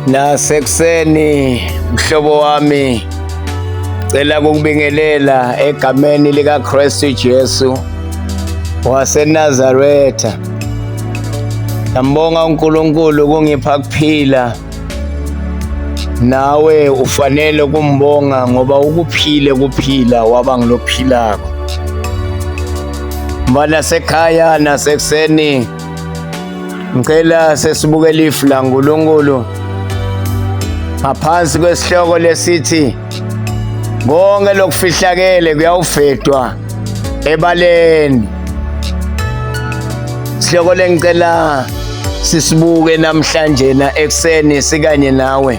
Nasekuseni mhlobo wami cela ukubingelela egameni likaKristu Jesu waseNazaretha. Ngiyambonga uNkulunkulu ukungipha kuphila. Nawe ufanele ukumbonga ngoba ukuphile kuphila waba ngilophilako. Mbana sekhaya nasekuseni ngicela sesibukele ifu laNkulunkulu ngaphansi kwesihloko lesithi konke lokufihlakele kuyawufedwa ebaleni. Sihloko lengicela sisibuke namhlanje na ekuseni sikanye nawe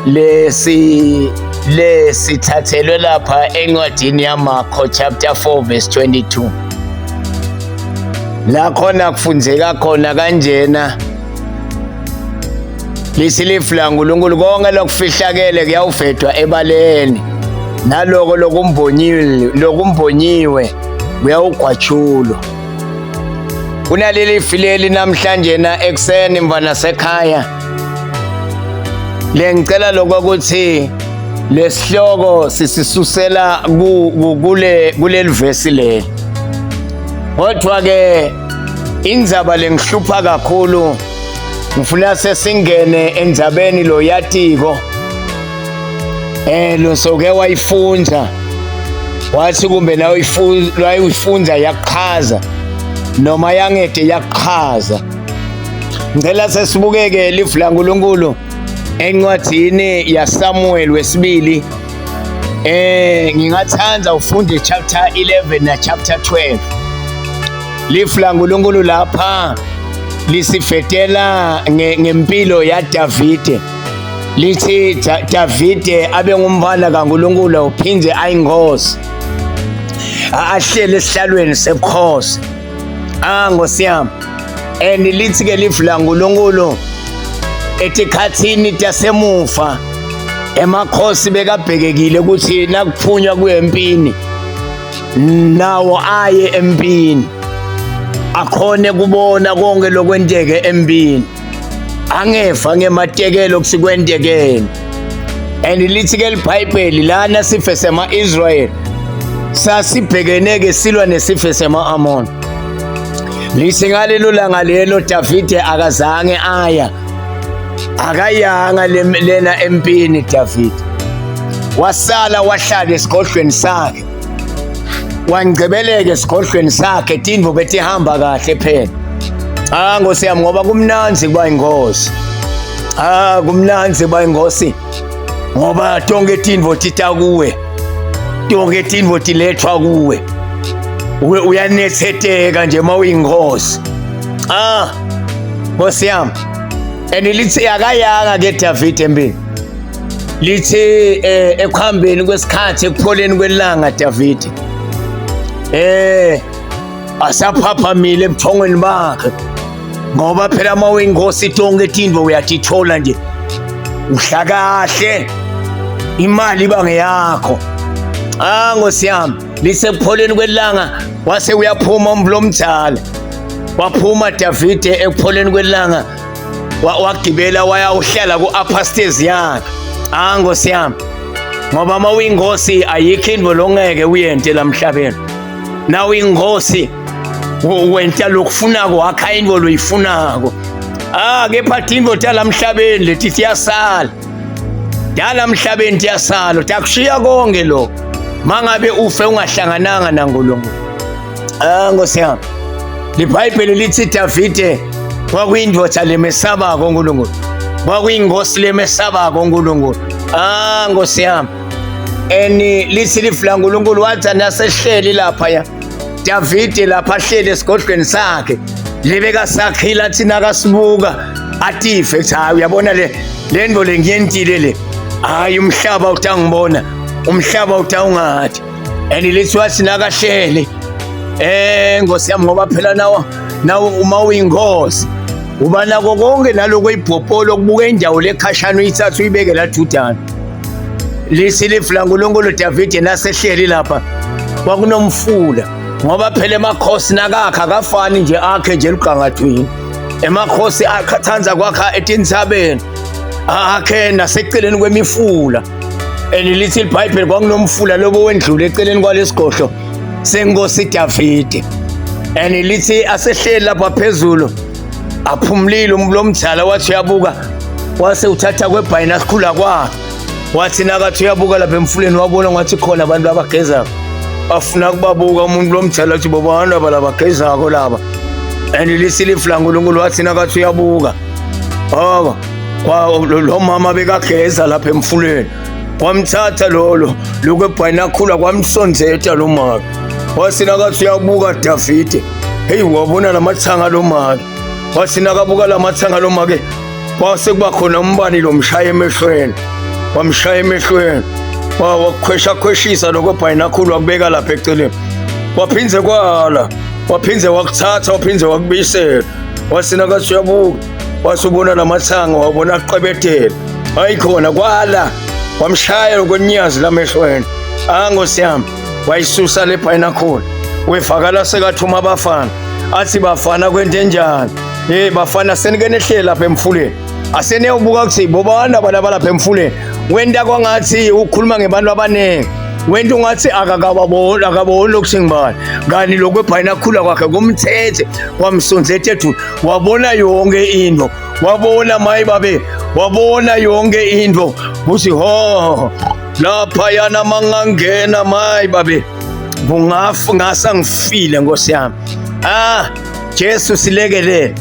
lesi lesithathelwe lapha encwadini yaMarko chapter 4 verse 22 la khona kufundzeka khona kanjena lithi lifu laNkulunkulu konke lokufihlakele kuyawuvedwa ebaleni naloko lokumbonyiwe lokumbonyiwe kuyawugwatshulwa. Kunaleli fileli namhlanje na ekuseni mfana sekhaya le ngicela lokho ukuthi lesihloko sisisusela kule kuleli vesi leli. Kodwa ke indzaba lengihlupha kakhulu ngifuna sesingene endzabeni lo yatiko lo soke wayifunza wathi kumbe nawe uyifunza yakuchaza noma yangede yakuchaza. Ngicela sesibukeke livu laNkulunkulu encwadini yaSamuel wesibili. Ngingathanda ufunde chapter 11 na chapter 12. Lifu laNkulunkulu lapha lisifetela ngempilo yaDavide. Lithi Davide abe ngumfana kaNkulunkulu uphinde ayinkosi. Ahlele esihlalweni sebukhosi. Ah Nkosi yami. And lithi ke lifu laNkulunkulu etikhathini tasemuva emakhosi bekabhekekile ukuthi nakuphunywa kuye empini nawo aye empini akhone kubona konke lokwenteke empini angeva ngematekelo ukuthi kwentekeni. And lithi ke liBhayibheli lana sife sema-Israyeli sasibhekene ke silwa nesife sema-Amon. Lithi ngalelo langa lelo Davide akazange aya, akayanga lena empini Davide, wasala wahlala esigodlweni sakhe, wangcebeleka esigodlweni sakhe, tindvo betihamba kahle phela. Cha Nkosi yami, ngoba kumnandzi kuba inkosi. Ah kumnandzi kuba inkosi ngoba tonke tindvo tita kuwe, tonke tindvo tilethwa kuwe, uyanetheteka nje uma uyinkosi. Ah Nkosi yami, and lithi akayanga ke Davide empini. Lithi ekuhambeni kwesikhathi ekupholeni kwelanga Davide asaphaphamile ebuthongweni bakhe, ngoba phela uma uyinkosi tonke tintfo uyatithola nje, udla kahle, imali iba ngeyakho. Ah Nkosi yami, lisekupholeni kwelanga wase uyaphuma umbulo omdala, waphuma Davide ekupholeni kwelanga wagibela waya uhlala ku-upstairs yakhe. Ah Nkosi yami, ngoba uma uyinkosi ayikho into longeke uyente la mhlabeni. Na uyinkosi wenta lokufunako, wakha into loyifunako. Ah kepha tintfo talamhlabeni leti tiyasala, talamhlabeni tiyasala, utakushiya konke lokho mangabe ufe ungahlangananga naNkulunkulu. Ah Nkosi yami, liBhayibheli lithi Davide kwakuyindoda lemesabako uNkulunkulu, kwakuyinkosi lemesabako uNkulunkulu. Ah Nkosi yami, eni lithi lifu laNkulunkulu wathi nasehleli lapha ya Davide lapha ahleli esigodlweni sakhe lebeka sakhila thina akasibuka ative kuthi hayi uyabona le lento le ngiyentile le, hayi umhlaba utangibona, umhlaba utawungathi. And lithi wathi nakahleli Nkosi yami, ngoba phela nawo nawo uma uyinkosi uba nako konke naloko ibhopolo okubuka indawo lekhashana uyithatha uyibeke la Judana. Lithi lifu laNkulunkulu Davide nasehleli lapha kwakunomfula, ngoba phela emakhosi nakakha akafani nje akhe nje elugangathweni, emakhosi akhathanza kwakha etintsabeni. Akhe naseceleni kwemifula. And lithi iBhayibheli kwakunomfula lobo wendlule eceleni kwalesigodlo senkosi Davide. And lithi asehleli lapha phezulu aphumulile umlomdala wathi uyabuka wase uthatha kwebhayina sikhula kwakhe wathi nakathi uyabuka lapha emfuleni wabona ngathi khona abantu abagezako afuna kubabuka umuntu lomdala athi bobani aba labagezako laba and lisilifu laNkulunkulu wathi nakathi uyabuka oh lo mama bekageza lapha emfuleni kwamthatha lolo lokhu ebhayinakhula kwamsonzeta lo mama wathi nakathi uyabuka Davide hey wabona lamathanga lo make wathi nakabuka lamathanga lo make kwase kuba khona umbani lo mshaya emehlweni wamshaya emehlweni wakhwesha khweshisa lokho bhayinakhulu wakubeka lapha eceleni waphindze kwala waphindze wakuthatha waphindze wakubuyisela wathi nakathi uyabuka wasubona lamathanga wabona aqebetela hayi khona kwala wamshaya lokonyazi lamehlweni angosi yami wayisusa le bhayinakhulu wevakala sekathuma abafana athi bafana kwente njani hey bafana senike nehlele lapha emfuleni aseniyawubuka ukuthi bobani abantu abalapha emfuleni wenta kwangathi ukhuluma ngebantu abaningi wenta ungathi akakababoni akaboni lokuthi ngibani kanti lokhu ebhayinakhula kwakhe kumthethe kwamsonzethe ethu wabona yonke into wabona mayi babe wabona yonke into uthi ho lapha yana mangangena mayi babe bungafu ngasa ngifile nkosi yami ah Jesu silekelele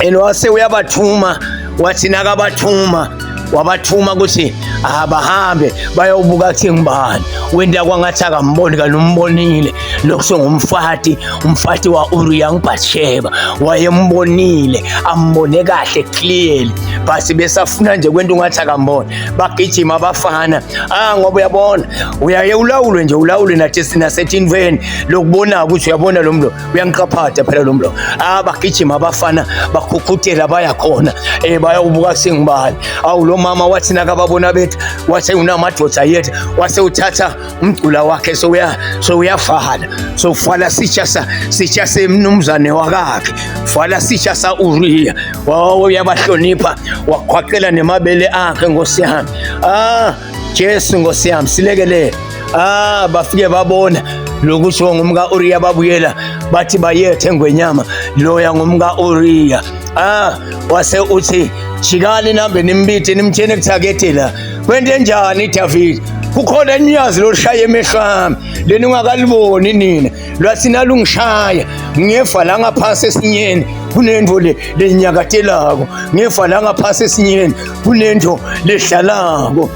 and wase uyabathuma wathi nakabathuma wabathuma ukuthi abahambe bayobuka kuthi ngibani wenta kwangathi akamboni kanti umbonile lokhu sengumfati umfati wa-Uriya nguBathsheba wayembonile ambone kahle clearly basi besafuna nje kwento ungathi akamboni bagijima abafana ah ngoba uyabona uyaye ulawulwe nje ulawulwe nathi nasethinveni lokubona ukuthi uyabona lo mlo uyangiqaphatha phela lo mlo ah bagijima abafana bakhukhutela baya khona eh bayawubuka sengibani awu lo mama wathi nakababona bethu wase unamadoda yethu wase uthatha umgcula wakhe sowuya sowuyavala sowufala sitsha sa sitsha semnumzane wakakhe vala sitsha sa Uriya wawo uyabahlonipha wakhwaqela nemabele akhe nkosi yami ah Jesu nkosi yami silekelele ah bafike babona lokusho ngumka Uriya babuyela bathi bayethe ngwenyama loya ngumka Uriya ah wase uthi jikani nambe nimbithe nimthene kuthakethela kwente njani David kukhona inyazi loshaya emehlo ami leni ungakaliboni nina lwathi nalungishaya ngefa la ngaphansi esinyeni kunento le lenyakatelako ngefa la ngaphansi esinyeni kunento lehlalako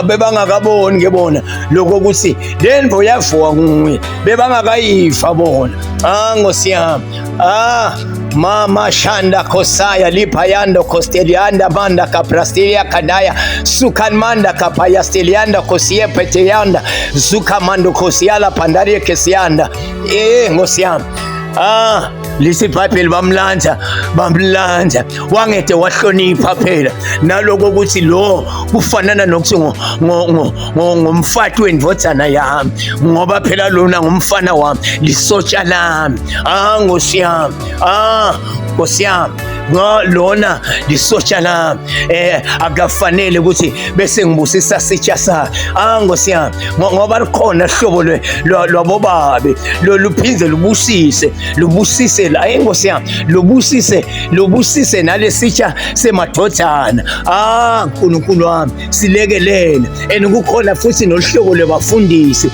bebangakaboni ke bona lokho ukuthi le nto yavuka nguye bebangakayifa bona ah nkosi yami ah mama shanda kosaya lipayando kostelianda manda kaprastilia kadaya sukanmanda kapayastelianda kosie peteyanda zukamando kosiala pandarie kesianda eh nkosi yami ah lisi iBhayibheli bamlanda bamlanda wangede wahlonipha phela naloko ukuthi lo kufanana nokuthi ngomfati wendvodzana yami ngoba phela lona ngumfana wami lisotsha lami ah nkosi yami ah nkosi yami lona lisotsha lami eh akafanele ukuthi bese ngibusisa sitsha sa ah nkosi yami ngoba likhona hlobo lwabobabe loluphinde lubusise lubusise la inkosi yami lubusise lubusise nalesitsha semadodana ah uNkulunkulu wami silekelele and kukhona futhi nohlobo lwabafundisi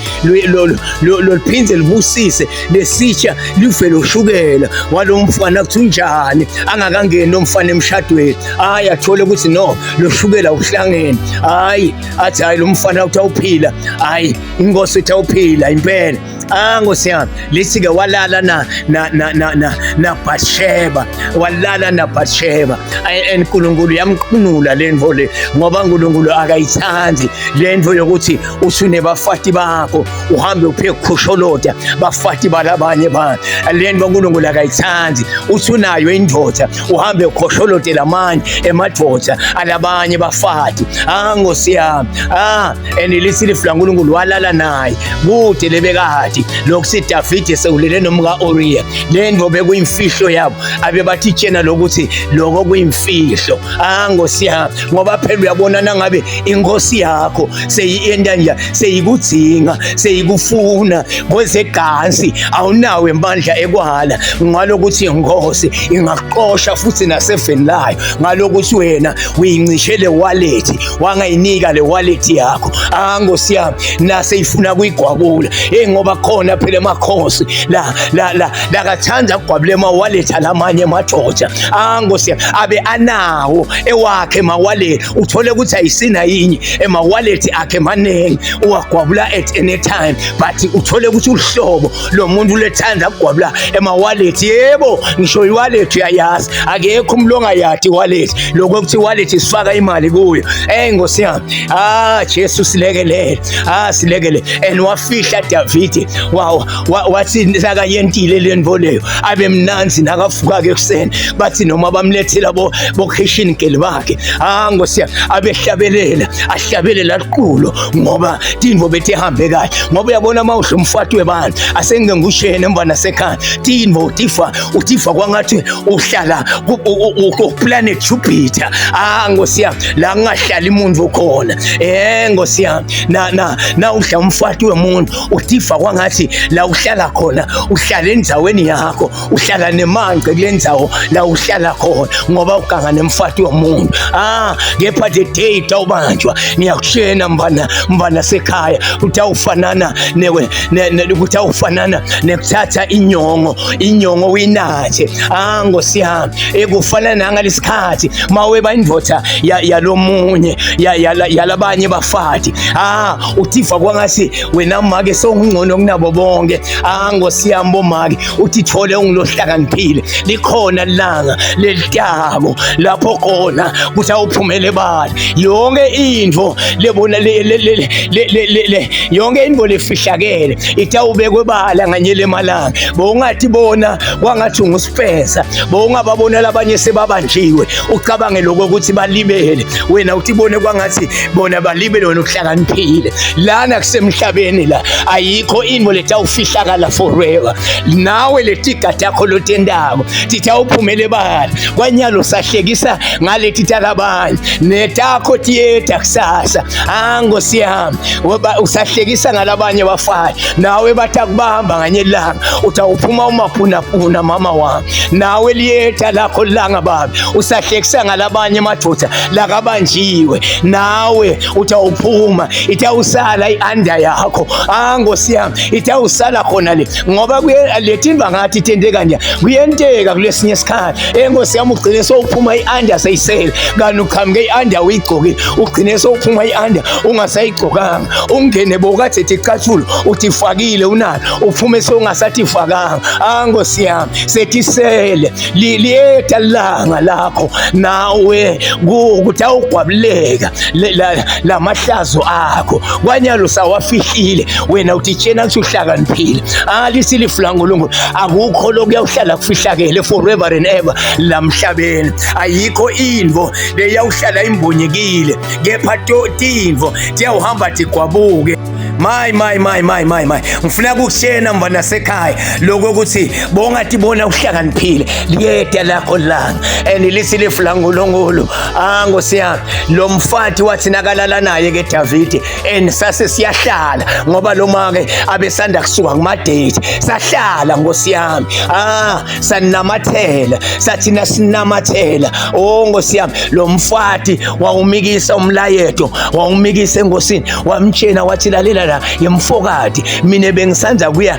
loluphinde lubusise lesitsha life loshukela walomfana kuthi unjani angakangeni lomfana emshadweni hayi athole ukuthi no loshukela uhlangene hayi athi hayi lo mfana uthi awuphila hayi inkosi ithi awuphila impela ah nkosi yami lithi-ke walala na na na na na na Bathsheba walala na Bathsheba and uNkulunkulu yamqunula le nto le ngoba uNkulunkulu akayithandi le nto yokuthi usunebafati bakho uhambe uphe kukhusholoda bafati balabanye bantu le nto uNkulunkulu akayithandi usunayo indoda uhambe ukhosholode lamanye emadoda alabanye bafati ah nkosi yami ah and lithi lifu laNkulunkulu walala naye kude lebekade Abebakwati lokuthi Davide sewulele nomka Uriya. Le nto bekuyimfihlo yabo, abe bathi tshena lokuthi lokho kuyimfihlo. Ah, Nkosi yami, ngoba phela uyabona nangabe inkosi yakho seyiyenda nje, seyikudzinga, seyikufuna kwezegansi, awunawo impandla ekwala ngalokuthi inkosi ingakuxosha futhi naseveni layo, ngalokuthi wena uyincishe le wallet, wangayinika le wallet yakho. Ah, Nkosi yami, nase ifuna kuyigwabula. Hey, ngoba khona phela emakhosi la la la lakathanda kugwabula ema-wallet alamanye emadoda. Ah, Nkosi yami, abe anawo ewakhe ema-wallet, uthole ukuthi ayisina yinye, ema-wallet akhe maningi, uwagwabula at any time, but uthole ukuthi uhlobo lo muntu lethanda kugwabula ema-wallet. Yebo, ngisho i-wallet uyayazi, akekho umuntu ongayadi i-wallet, lokho kuthi i-wallet isifaka imali kuyo. Eh, Nkosi yami, ah, Jesu silekelele, ah, silekele. And wafihla Davide, wathi nakayentile le nto leyo, abe mnanzi nakavuka-ke ekuseni, bathi noma bamlethela bo-kitchen girl bakhe. Ah, Nkosi yami, abehlabelela, ahlabelela liqulo, ngoba tintfo betihambe kahle. Ngoba uyabona uma udla umfati webantu, asengike ngikushene emva nasekhaya, tintfo utifa utifa kwangathi uhlala ku-planet Jupiter. Ah, Nkosi yami, la kungahlali umuntu khona. Eh, Nkosi yami, na na na udla umfati wemuntu, utiva kwangathi la uhlala khona uhlala endzaweni yakho, uhlala nemangce kule ndzawo la uhlala khona, ngoba uganga nemfati womuntu. Ah, kepha the day tawubanjwa, ngiyakushena mbana mbana sekhaya, kutawufanana newe kutawufanana nekuthatha inyongo, inyongo uyinathe. Ah, Nkosi yami, ekufana nangalesikhathi maweba indvodza yalomunye yalabanye bafati. Ah, utiva kwangathi wena make sewungcono kunabo bonke. Ah, Nkosi yami, bomake uthithole ungilohlakaniphile, likhona lilanga lelitako lapho khona kuthi awuphumele ebala yonke intfo lebona le yonke intfo lefihlakele itawubekwa ebala nganye lemalanga. Bowungathi bona kwangathi unguspencer, bowungababona labanye sebabanjiwe, ucabange lokho ukuthi balibele, wena uthi bone kwangathi bona balibele, wena uhlakaniphile. Lana kusemhlabeni la ayikho intfo letawufihlakala forever. Nawe letiga takho lotendako titawuphumele ebala. Kwanyalo sahlekisa ngaleti talabanye, netakho tiyeta kusasa. Ah, Nkosi yami, ngoba usahlekisa ngalabanye bafana, nawe batakubamba nganye ilanga, utawuphuma umapunapuna mama wami. Nawe liyetha lakho langa babi, usahlekisa ngalabanye madoda lakabanjiwe, nawe utawuphuma, itawusala i-under yakho. Ah, Nkosi yami, itawusala khona le, ngoba letimba ngathi itente kanje kuyenteka kulesinye isikhathi. Eh, Nkosi yami, ugcine sowuphuma i-under seyisele, kanti uqhamuke i-under uyigcokile, ugcine sowuphuma i-under ungasayigcokanga, ungene bokade ticathulo utifakile unalo, uphume sowungasatifakanga. Ah, Nkosi yami, setisele, liyeta langa lakho nawe kutawugwabuleka lamahlazo akho. Kwanyalo sawafihlile, wena utitshena ukuthi uhlakaniphile. Ah, lithi lifu laNkulunkulu, akukho lokuyawuhlala kufihlakele forever and ever lamhlabeni. Ayikho intfo leyawuhlala imbonyekile, kepha tintfo tiyawuhamba tigwabuke. My my my my my my, ngifuna ukutshena mva nasekhaya lokho ukuthi bongatibona uhlakaniphile, liyeda lakho langa and lithi lifu laNkulunkulu. Ah, Nkosi yami, lo mfati wathi nakalala naye ke Davide, and sase siyahlala, ngoba lo make abesanda kusuka kuma-date, sahlala, Nkosi yami. Ah, sanamathela, sathi nasinamathela. Oh, Nkosi yami, lo mfati wawumikisa umlayeto, wawumikisa enkosini, wamtshena wathi, lalela la yemfokati, mina bengisanza kuya,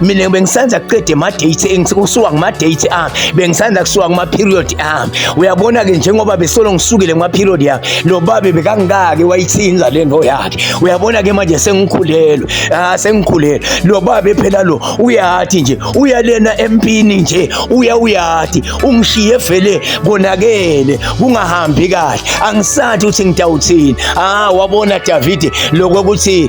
mina bengisanza kuqeda ema-date, kusuka kuma-date ami, bengisanza kusuka kuma-period ami. Uyabona ke, njengoba besolo ngisukile kuma-period yami, lo babe bekangikake wayithinza le nto yakhe. Uyabona ke manje sengikhulelwe. Ah, sengikhulelwe. Lo babe phela lo uyathi nje uyalena empini nje, uya uyathi ungishiye vele konakele, kungahambi kahle, angisathi ukuthi ngitawuthini. Ah, wabona David lokho ukuthi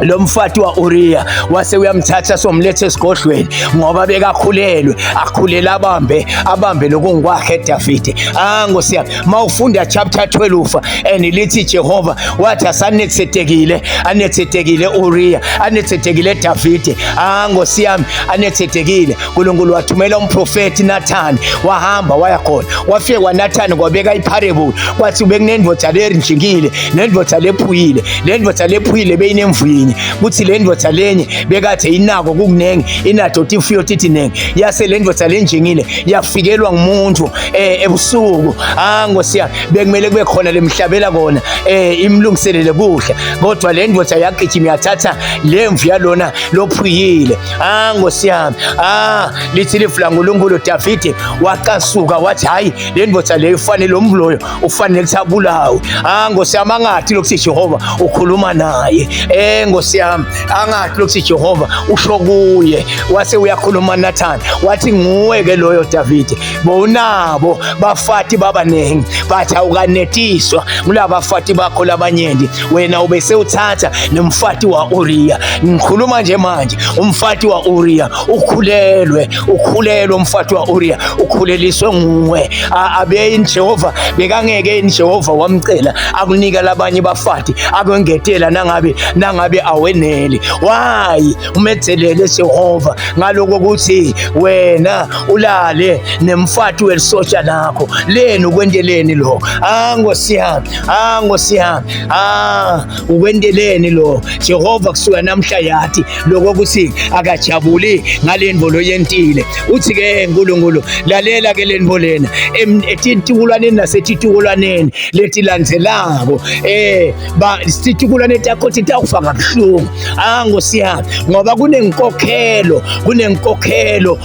Lo mfati wa-Uriya wase uyamthatha somletha esigodlweni ngoba bekakhulelwe, akhulela abambe abambe lokungokwakhe Davide. Ah Nkosi yami, mawufunda chapter 12 and lithi Jehova wathi asanetsetekile, anetsetekile Uriya, anetsetekile Davide. Ah Nkosi yami, anetsetekile. uNkulunkulu wathumela umprofeti Nathan, wahamba waya khona, wafika kwaNathani kwabeka iparable, kwathi bekunendoda lerinjingile nendoda lephuyile, le ndoda lephuyile beyinemvuyinye, kuthi le ndoda lenye bekathe inako kukunengi inato tifuyo tithi nengi, yase le ndoda lenjingile yafikelwa ngumuntu ebusuku. Ah Nkosi yami, bekumele kube khona lemhlabela kona imlungiselele kudla, kodwa le ndoda yagijima yathatha lemvu yalona lophuyile. Ah Nkosi yami, ah lithi lifu laNkulunkulu Davide wacasuka wathi hayi le ndoda leyo ufanele umloyo ufanele ukuthi abulawe. Ah Nkosi yami, angathi lokuthi Jehova ukhuluma naye. Nkosi yami, angathi lokuthi Jehova usho kuye. Wase uyakhuluma Nathan wathi nguwe ke loyo Davide, bowunabo bafati babaningi bathi awukanetiswa ngulabafati bakho labanyenti, wena ubese uthatha nomfati wa-Uriya. Ngikhuluma nje manje umfati wa-Uriya ukhulelwe, ukhulelwe umfati wa-Uriya, ukhuleliswe nguwe. Abe Jehova bekangeke yini Jehova wamcela akunika labanye bafati akwengetela nangabe aweneli? Why umedzelele Jehova ngaloko ukuthi wena ulale nemfati welisotsha lakho? Leni ukwenteleni lo? Ah Nkosi yami, ah Nkosi yami, ah ukwenteleni lo? Jehova kusuka namhla yathi lokho ukuthi akajabuli ngalento loyentile. Uthi ke uNkulunkulu lalela ke lento lena etitukulwaneni nasetitukulwaneni letilandzelako, ba situkulwane takho titawufa kabuhlungu. Ah Nkosi yami, ngoba kunenkokhelo, kunenkokhelo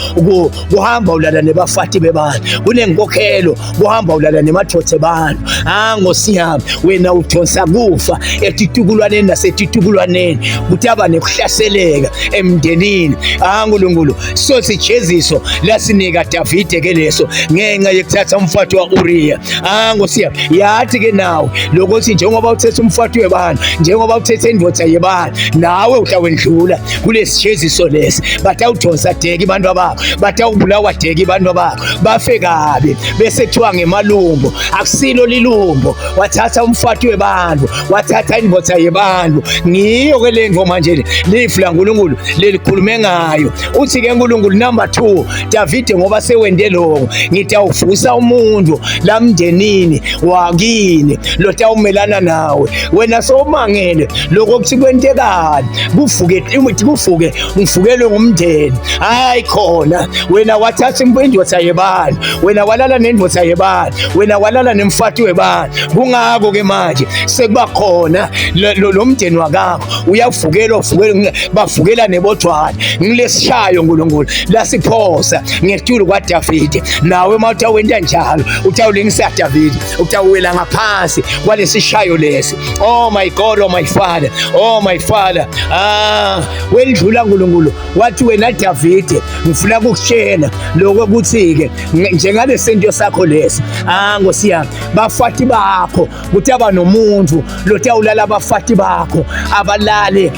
kuhamba ulala nebafati bebantu, kunenkokhelo kuhamba ulala nemathothe abantu. Ah Nkosi yami, wena uthonsa kufa etitukulwaneni nasetitukulwaneni, kutaba nekuhlaseleka emndenini. Ah Nkulunkulu, so sijeziso lasinika Davide ke leso ngenxa yekuthatha umfati wa-Uriya. Ah Nkosi yami, yathi ke nawe lokuthi njengoba uthethe umfati webantu, njengoba uthethe indoda yebantu, nawe utawendlula kulesijeziso lesi. Batawudonsa deki abantu abakho, batawubulawa deki abantu abakho, bafe kabi bese kuthiwa ngemalumbo. Akusilo lilumbo, wathatha umfati webantu, wathatha indoda yebantu. Ngiyo ke lento manje lifu laNkulunkulu lelikhulume ngayo. Uthi ke uNkulunkulu number 2, Davide ngoba sewende lokho, ngitawuvusa umuntu lamndenini wakini lotawumelana nawe. Wena sowumangele lokho kuthi kwentekani, kuvuke kuvuke ngivukelwe ngumndeni. Hayi khona wena wathatha indoda yebantu, wena walala nendoda yebantu, wena walala nemfati webantu. Kungako ke manje sekuba khona lo mndeni wakakho uyavukelwa, uvukelwa bavukela nebodwana. Ngilesishayo uNkulunkulu lasiphosa ngetulu kwaDavide. Nawe uma utawenta njalo utawulingisa Davide, utawuwela ngaphansi kwalesishayo lesi. Oh my God, oh my Father, oh my Father. Ah wendlula uNkulunkulu wathi wena Davide ngifuna ukukutshela lokho ukuthi ke njengalesento sakho lesi. Ah Nkosi yami, bafati bakho kutaba nomuntu lotawulala abafati bakho abalale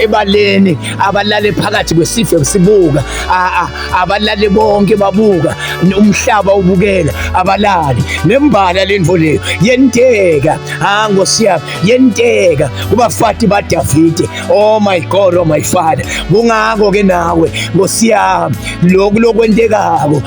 ebaleni, abalale phakathi kwesive sibuka, abalale bonke babuka umhlaba ubukela, abalali nembala lento leyo yenteka. Ah Nkosi yami, yenteka kubafati baDavide. Oh my God, oh my Father. Kungako ke nawe Nkosi yami lokhu lokwentekako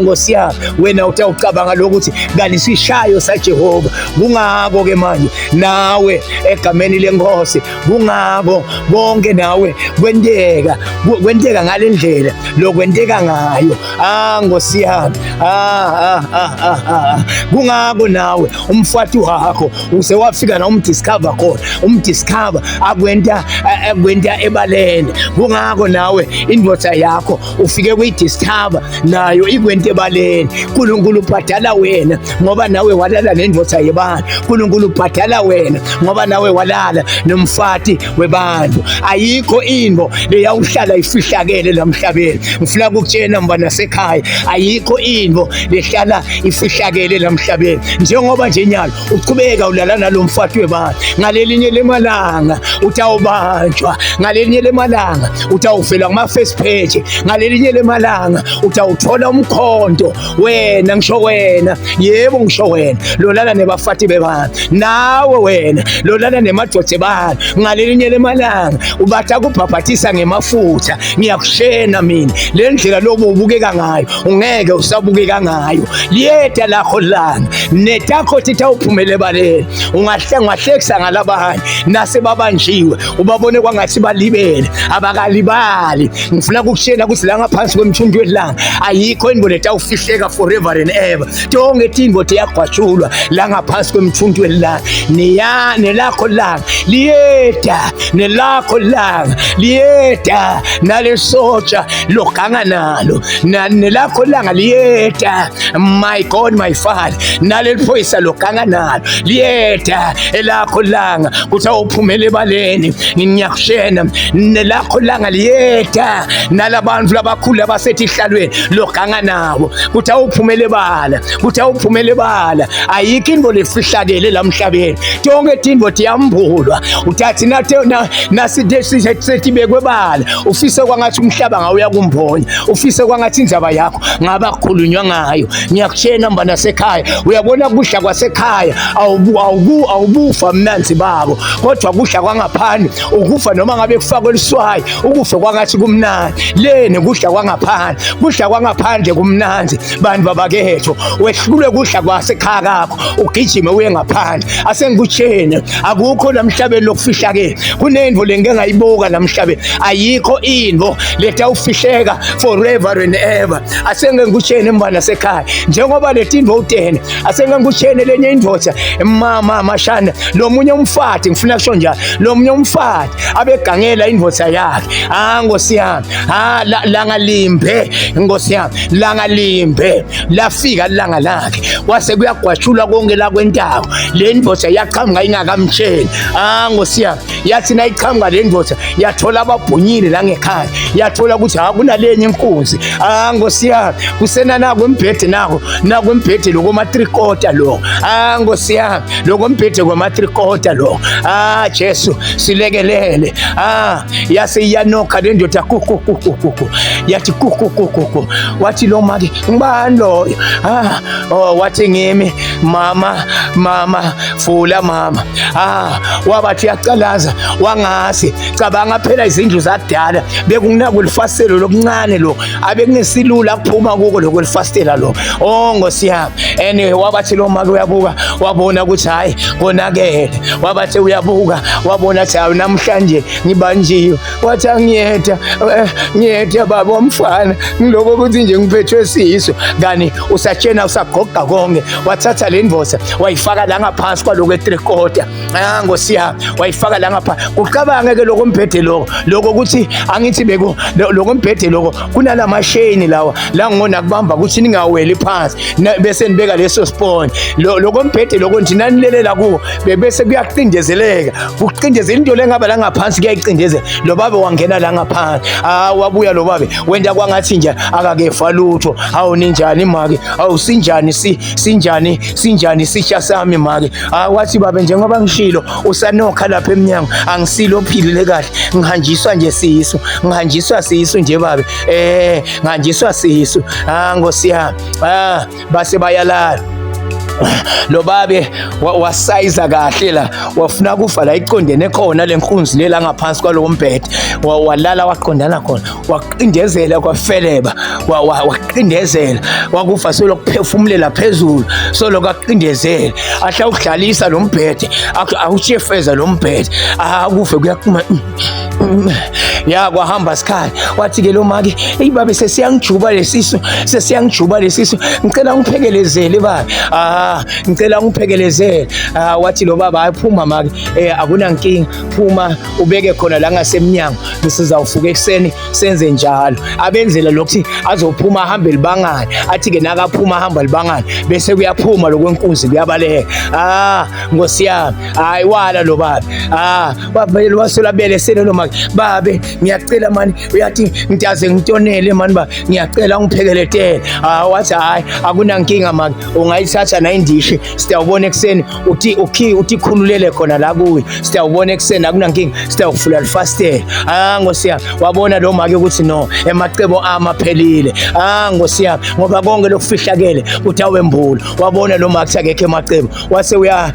Nkosi yami, wena utawucabanga lokuthi kanti sishayo saJehova. Kungako ke manje nawe egameni lenkosi, kungako konke nawe kwenteka, kwenteka ngalendlela lokwenteka ngayo. Ah Nkosi yami, ah ah ah ah, kungako nawe umfati wakho use wafika na umdiscover khona, umdiscover akwenta akwenta ebaleni. Kungako nawe indoda yakho ufike kuyidiscover nayo ikwenta ebaleni. uNkulunkulu ubhadala wena ngoba nawe walala nendoda yebantu. uNkulunkulu ubhadala wena ngoba nawe walala nomfati webantu. Ayikho into leyawuhlala ifihlakele lamhlabeni. Ngifuna ukukutshela mbana sekhaya, ayikho into lehlala ifihlakele lamhlabeni. Njengoba nje nyalo uchubeka ulala nalomfati webantu, ngalelinye lemalanga Utawubanjwa ngalinye lemalanga, utawufelwa ngama-first page ngalinye lemalanga, utawuthola umkhonto wena, ngisho wena, yebo ngisho wena lolala nebafati bebana, nawe wena lolala nemadoda ebana ngalinye lemalanga ubatha kubhabhathisa ngemafutha. Ngiyakushena mina, le ndlela lobo ubukeka ngayo ungeke usabukeka ngayo. Liyeda lakho langa netakho titawuphumela ebaleni. Ungahlekisa ngalabanye nase babanjiwe, ubabone kwangathi balibele, abakalibali. Ngifuna ukukushena ukuthi la ngaphansi kwemthunzi welanga ayikho into letawufihleka forever and ever. Tonke tintfo tiyagwatshulwa la ngaphansi kwemthunzi welanga. Niya nelakho langa liyeda, nelakho langa liyeda, nalesotsha loganga nalo nelakho langa liyeda. My God, my Father, naleli phoyisa loganga nalo liyeda, elakho langa kuthi awuphumele ebaleni. Ngiyakushena, nelakho langa liyeda, nalabantu labakhulu abasethi ihlalweni loganga nabo kuthi awuphumele ebala, kuthi awuphumele ebala. Ayikho into lefihlakele la emhlabeni, tonke tintfo tiyambulwa. Utathi nasitibekwe bala, ufise kwangathi umhlaba ngawuya kumbonya, ufise kwangathi indzaba yakho ngaba kukhulunywa ngayo. Ngiyakutshena mbana sekhaya, uyabona kudla kwasekhaya awubufa mnanzi babo, kodwa kudla kwangaphandle ukufa noma ngabe kufakwe liswayi, ukufa kwangathi kumnandi. Leni kudla kwangaphandle, kudla kwangaphandle kumnandi bantu babakethu. Wehlulwe kudla kwasekhaya kakho, ugijime uye ngaphandle. Asengikutshene, akukho lamhlabeni lokufihlakele. Kunento lengike ngayibuka lamhlabeni, ayikho into letawufihleka forever and ever. Asenge ngikutshene mbana sekhaya, njengoba letinto utene, asenge ngikutshene lenye indoda mama mashana, lo munye umfati, ngifuna kusho njalo, lo munye umfati abegangela indoda yakhe. Ah nkosi yami, ah langa limbe nkosi yami, langa limbe lafika langa lakhe, kwase kuyagwashulwa konke la kwentako. Le ndoda yaqhamuka ingakamtsheli. Ah nkosi yami, yathi nayiqhamuka le ndoda yathola ababhunyile la ngekhaya, yathola ukuthi ha kunalenye inkunzi. Ah nkosi yami, kusena nako embhede, nako nako embhede lokho matrikota lo. Ah nkosi yami, lokho mbhede kwamatrikota lo. Ah Jesu silekelele. Ah yase iyanokha le ndoda, ku ku ku ku ku, yathi ku ku ku ku ku. Wathi lo make, ngibani loyo? Ah oh, wathi ngimi mama, mama fula mama. Ah wabathi uyacalaza wangazi. Cabanga phela izindlu zakudala bekungenakulifasitelo lokuncane lo, abekungesilula kuphuma kuko lokho lifasitela lo. Oh nkosi yami. Anyway, wabathi lo make uyabuka, wabona ukuthi hayi konakele. Wabathi uyabuka, wabona ukuthi hayi namhlanje ngibanjiwe. Wathi angiyeda, ngiyeda baba womfana, ngiloko ukuthi nje ngiphethwe siso. Kani usatshena usagoqa konke. Wathatha le ndoda wayifaka la ngaphansi kwaloko etrikota. Ah nkosi yami, wayifaka la ngaphansi. Kucabange ke lokho mbhede lokho, lokho ukuthi angithi beko lokho mbhede lokho kunalamasheni lawa la ngona kubamba ukuthi ningaweli phansi, bese nibeka leso spawn lokho mbhede lokho nje nanilelela kuwo, bese kuyacindezeleka, kucindezela into lengaba la ngaphansi, kuyayicindezela. Lo babe wangena la ngaphansi. Ah wabuya lo babe, wenta kwangathi nje akakefa lutho. Awu ninjani make? Awu sinjani, si sinjani, sinjani sisha sami make? Ah wathi babe, njengoba ngishilo usanokha lapha eminyango, angisilo ophilile kahle, ngihanjiswa nje sisu, ngihanjiswa sisu nje babe, ngihanjiswa sisu. Ah nkosi yami. Ah base bayalala. Lo babe wasayiza kahle la, wafuna kufa la iqondene khona le nkunzi lela ngaphansi kwalowo mbhede. Walala waqondana khona, waqindezela kwafeleba, waqindezela wakufa, solokuphefumulela phezulu, soloku aqindezela, ahla ukudlalisa lo mbhede, awushefeza lo mbhede, akufe kuyaqhuma ya. Kwahamba sikhathi, wathi ke lo make, eyi babe, sesiyangijuba lesisu, sesiyangijuba lesisu, ngicela ungiphekelezele babe, ah ngicela ungiphekelezele. Ah wathi lo baba, hayi phuma make, akunankinga, phuma ubeke khona la ngasemnyango, sizawufuka ekuseni senze njalo. Abenzela lokuthi azophuma ahambe libangane, athi ke nakaphuma ahamba libangane, bese kuyaphuma lokwenkunzi kuyabaleka. Ah nkosi yami, hayi wala lo babe. Ah wavele wasolabele sele lo make babe. Ngiyacela mani, uyathi ngidaze ngitonele mani ba, ngiyacela ungiphekeletele. Ah, wathi hayi akunankinga maki, ungayithatha nayindishi, siyawubona ekuseni, uthi ukhi uthi khululele khona la kuwe, siyawubona ekuseni akunankinga, siyawufula lifastela. Ah Nkosi yami, wabona lo make ukuthi no, emacebo ami aphelile. Ah Nkosi yami, ngoba konke lokufihlakele uthi awembula. Wabona lo make akekho emacebo, wase uya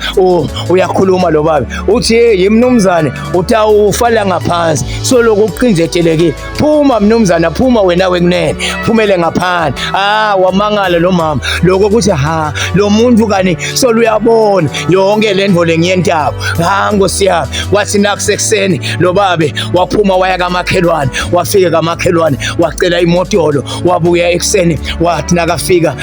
uyakhuluma lo baba, uthi hey mnumzane, uthi awufala ngaphansi, so lokhu kuqinjetelekile. Phuma mnumzana, phuma wena wekunene, phumele ngaphandle. Ah, wamangala lo mama lokho ukuthi ha lo muntu kani soluyabona yonke le ndvo lengiyentako. Ha Nkosi yami, wathi nakusekuseni lo babe waphuma waya kamakhelwane, wafika kamakhelwane wacela imotolo, wabuya ekuseni, wathi nakafika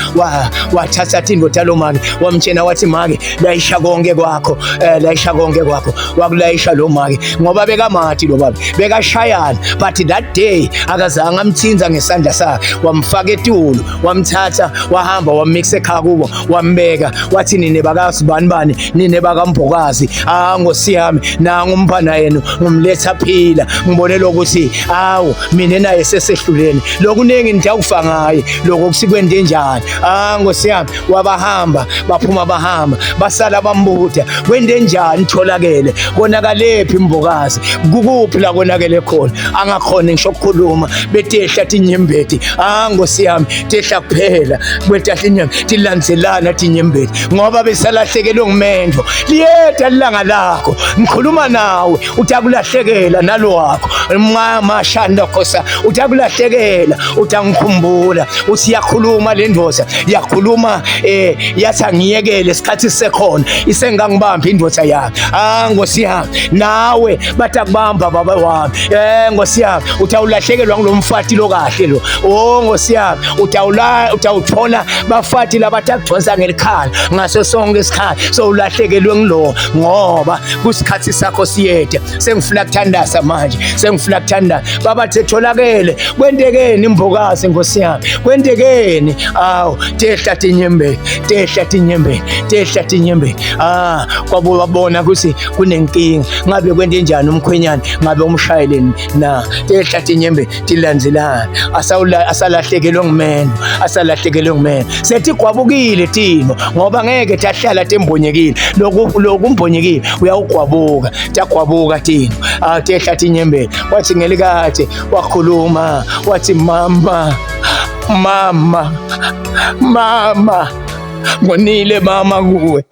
wathatha tindvo talo make, wamtshena wathi make layisha konke kwakho, layisha konke kwakho. Wakulayisha lo make ngoba bekamathi lo babe bekashayana, but that day akazange amthinza ngesandla sakhe, wamfaka etulu, wamthatha wahamba wammixa ekhaya kubo, wambeka, wathi nine bakasibani bani, nine bakambokazi, ah Nkosi yami, nangu umfana yenu ngumletha phila, ngibone lokuthi awu mina naye sesehluleni, lokuningi ngidawufa ngaye, lokho kusikwende njani. Ah Nkosi yami, wabahamba baphuma bahamba basala bambuda, kwende njani tholakele, konakalephi mbokazi, kukuphi la konakele khona, angakhona ngisho ukukhuluma, betehla tinyembeti. Ah Nkosi yami, tehla kuphela kwetahla inyembeti, tilandzelana tinyembeti ngoba besalahlekelwe ngumendo. Liyeda ilanga lakho, ngikhuluma nawe, utakulahlekela nalo wakho mama shanda khosa, utakulahlekela, utangikhumbula. Uthi yakhuluma le ndoda, yakhuluma yathi angiyekele isikhathi sisekhona, isengangibamba indoda yami. Ah Nkosi yami, nawe batakubamba baba wami. Nkosi yami, utawulahlekelwa ngulomfati lo kahle lo. Oh Nkosi yami, utawuthola bafati labatakudonsa ngelikhala ngaso sonke isikhathi, so ulahlekelwe ngilo ngoba kusikhathi sakho siyede. Sengifuna kuthandaza manje, sengifuna kuthandaza baba, thetholakele kwentekeni imbokazi Nkosi yami, kwentekeni? Awu tehla tinyembeni, tehla tinyembeni, tehla tinyembeni. Ah kwabo wabona ukuthi kunenkinga, ngabe kwente njani umkhwenyana, ngabe umshayeleni na? Tehla tinyembeni tilandzelana, asalahlekelwe ngumendo, asalahlekelwe ngumendo, sethi gwabukile timo ngoba ngeke tahlala tembonyekile, lokhu lokumbonyekile uyawugwabuka, tagwabuka timo. Ah tehla tinyembeni, wathi ngelikade wakhuluma, wathi mama, mama, mama, ngonile mama kuwe,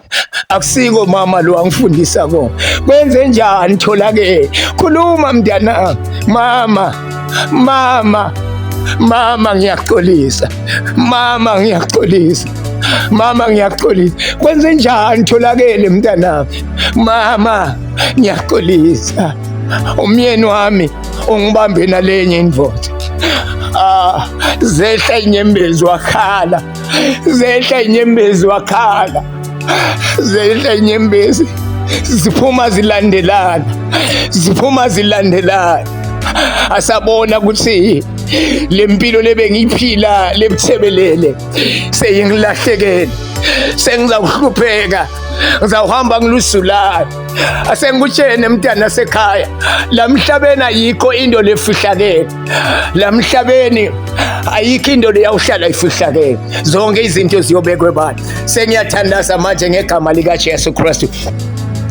akusiko mama lo angifundisa kona, kwenze njani tholakele, khuluma mntana, mama, mama, mama ngiyaxolisa, mama ngiyaxolisa, mama ngiyaxolisa, kwenze njani tholakele mntanami, mama ngiyaxolisa, umyeni wami ungibambe nalenye indoda. Ah zehla inyembezi wakhala, zehla inyembezi wakhala, zehla inyembezi ziphuma zilandelana, ziphuma zilandelana. Asabona ukuthi lempilo lebengiyiphila lebuthebelele seyingilahlekele, sengizawuhlupheka, ngizawuhamba ngilusulana. Asengikutshene mntana sekhaya, la mhlabeni ayikho into lefihlakele, la mhlabeni ayikho into leyawuhlala ifihlakele, zonke izinto ziyobekwa ebandla. Sengiyathandaza manje ngegama likaJesu Kristu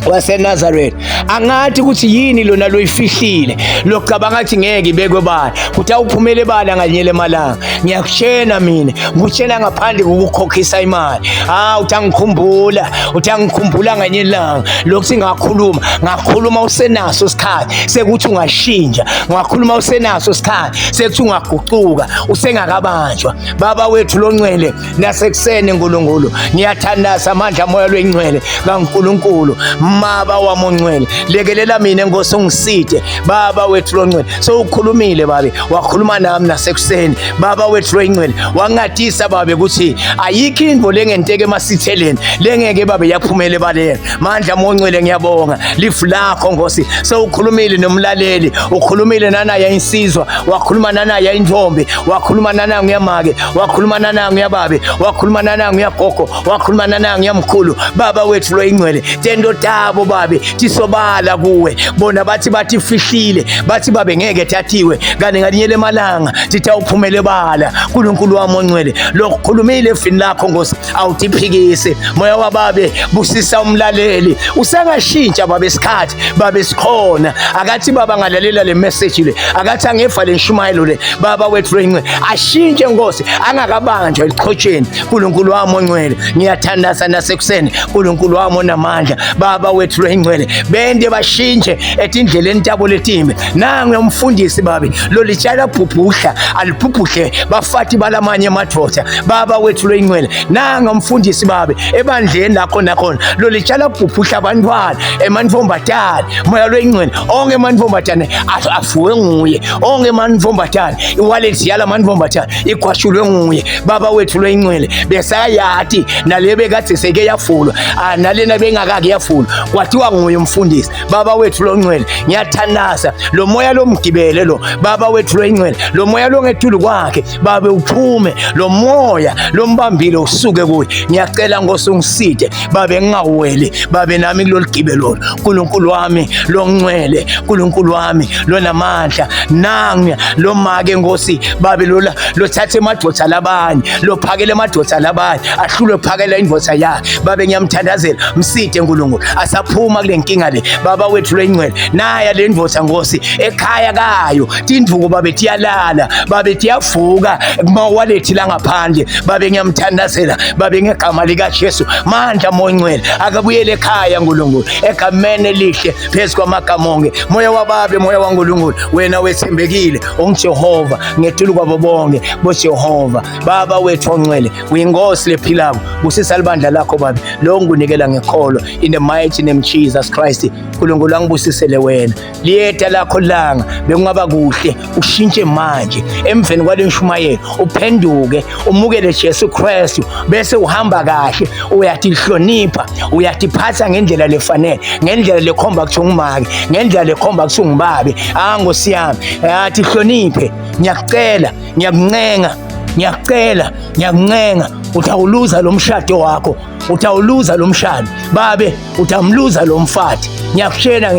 waseNazaretha. Angathi ukuthi yini lona loyifihlile, locabanga ukuthi ngeke ibekwe ebala, kuthi awuphumele ebala ngalinyele emalanga. Ngiyakutshena mina, ngikutshena ngaphandle kokukhokhisa imali. Ah utangikhumbula, utangikhumbula nganye ilanga. Lokhu singakhuluma, ngakhuluma usenaso isikhathi sekuthi ungashintsha, ngakhuluma usenaso isikhathi sekuthi ungaguquka, usengakabanjwa. Baba wethu longcwele, nasekuseni Nkulunkulu, ngiyathandaza amandla moya lwengcwele kaNkulunkulu, maba wami ongcwele, lekelela mina Nkosi, ungiside Baba wethu longcwele. Sowukhulumile babe, wakhuluma nami nasekuseni Baba wethu longcwele, wangatisa babe ukuthi ayikho into lengenteke emasitheleni lengeke babe yaphumele ebaleni. Mandla mongcwele, ngiyabonga lifu lakho Nkosi. Sewukhulumile nomlaleli, ukhulumile nanaye insizwa, wakhuluma nanaye intombi, wakhuluma nanaye uyamake, wakhuluma nanaye uyababe, wakhuluma nanaye uyagogo, wakhuluma nanaye uyamkhulu. Baba wethu loyingcwele, tento takho Tabo babe tisobala kuwe, bona bathi fihlile, bathi babe ngeke thathiwe, kanti ngalinye lemalanga titawuphumele bala. Nkulunkulu wami ongcwele, lokukhulumile efini lakho Nkosi awutiphikise. Moya wababe busisa umlaleli, usengashintsha babe, isikhathi babe sikhona. Akathi baba ngalalela le message le, akathi angefa le nshumayelo le, baba wethu lengcwele ashintshe Nkosi, angakabanjwa elichotsheni. Nkulunkulu wami ongcwele, ngiyathandaza nasekuseni, Nkulunkulu wami onamandla, baba wethu lengcwele, bende bashintshe etindleleni tabo letimbi. Nange umfundisi babe lolitshala bhubhudla alibhubhudle bafati balamanye amadoda, baba wethu lengcwele. Nange umfundisi babe ebandleni lakho nakhona lolitshala bhubhudla abantwana emantombazane, moya lwengcwele, onke amantombazane afuwe nguye, onke amantombazane iwallet yala mantombazane igwashulwe nguye, baba wethu lwengcwele. Besayati nale bekade seke yafulwa, nalena bengakake yafulwa, kwathiwa nguye umfundisi, baba wethu longcwele. Ngiyathandaza lo moya lomgibele lo, baba wethu longcwele, lo moya longetulu kwakhe babe uphume, lo moya lombambile usuke kuye. Ngiyacela Nkosi ungiside babe, ngingaweli babe nami kulolu gibe lolu. Nkulunkulu wami longcwele, Nkulunkulu wami lonamandla, nangu lo make Nkosi babe lola lothatha emadoda labanye, lophakele emadoda labanye, ahlulwe phakela indvodza yakhe babe. Ngiyamthandazela, mside Nkulunkulu asaphuma kule nkinga le, baba wethu lengcwele. Naya le ndvodza Nkosi ekhaya kayo, tinduku babe tiyalala, babe tiyavuka kumawalethi langaphandle babe. Ngiyamthandazela babe ngegama likaJesu, mandla moyingcwele akabuyele ekhaya Nkulunkulu, egameni elihle phezu kwamagama onke. Moya wababe, moya waNkulunkulu, wena wethembekile, unguJehova ngetulu kwabo bonke boJehova. Baba wethu ongcwele, uyinkosi lephilako, busisa libandla lakho babe, lo ngikunikela ngekholo in the mighty name Jesus Christ. Nkulunkulu angibusisele wena. Liyeta lakho langa, bekungaba kuhle ushintshe manje emveni kwale nshumayelo, uphenduke umukele Jesu Kristu, bese uhamba kahle, uyatihlonipha, uyatiphatha ngendlela lefanele, ngendlela lekhomba kuthi ungumake, ngendlela lekhomba kuthi ungubabe. Ah Nkosi yami, athi hloniphe, ngiyakucela, ngiyakuncenga, ngiyakucela, ngiyakuncenga, utawuluza lo mshado wakho, utawuluza lo mshado babe, utamluza lo mfati. Ngiyakushena,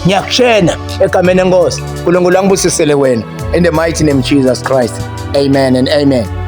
ngiyakushena egameni lenkosi. Nkulunkulu angibusisele wena in the mighty name Jesus Christ. Amen and amen.